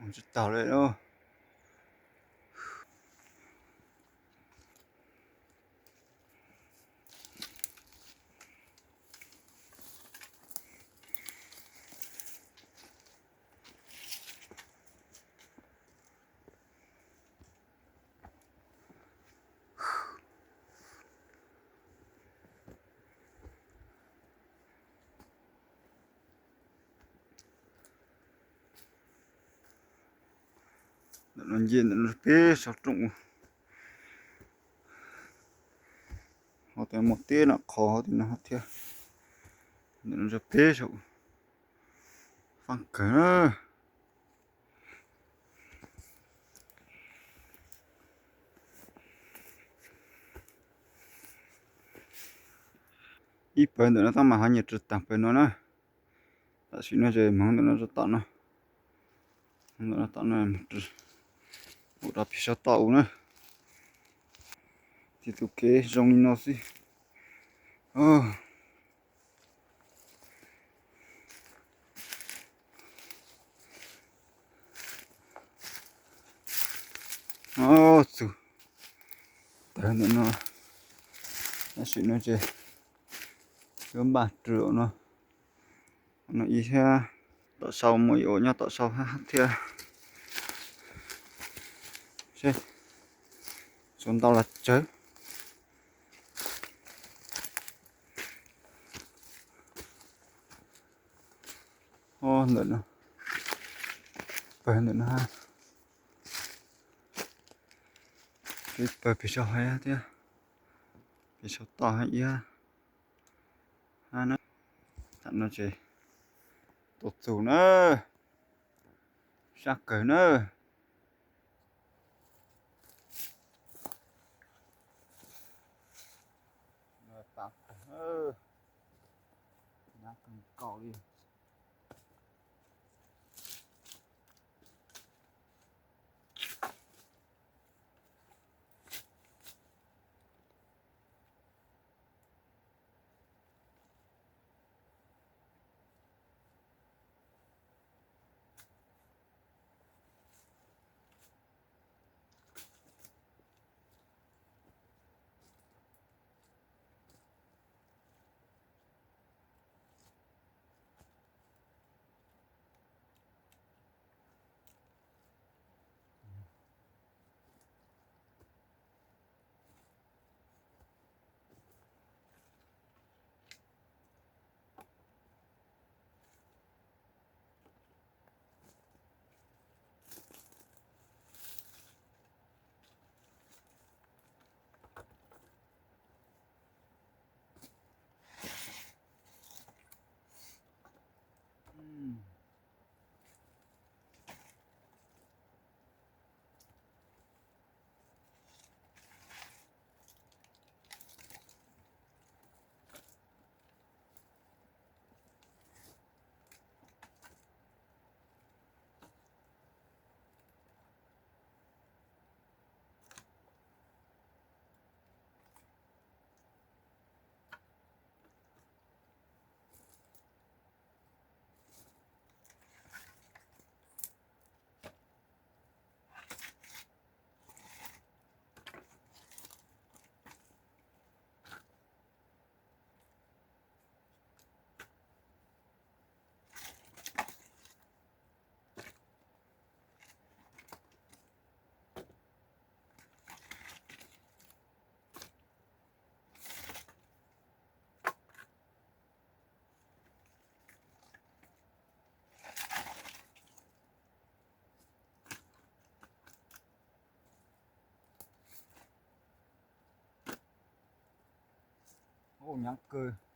Tsis tau li lauj. Ntawm no nce ntawm no peb saum rooj, ho tias muaj teb no qhov ho tias no thiab. Ntawm no peb saum, fab kawg na. Ib pawg ntawm no tab mas ho nyias ris tag pawg no na. Tam sim no ces hmoov ntawm no rau tom no, ntawm no tom no mus ris, ua rau pem saum toj u na. Ces tus kev zoo li no xwb. Txug tawg ntawm no, tam sim no ces yuav npaj rau no, no ib thiab. Tom sau mus ib ua nyob tom sau hab thiab. Seb, tsuas ntau los tsawg. Ntawm no, pawg ntawm no hab, pawg pem saum hab thiab, pem saum toj hab ib hab na. Tam no ces tuaj txug na, sab kawg na. Ub, nyaav kawg.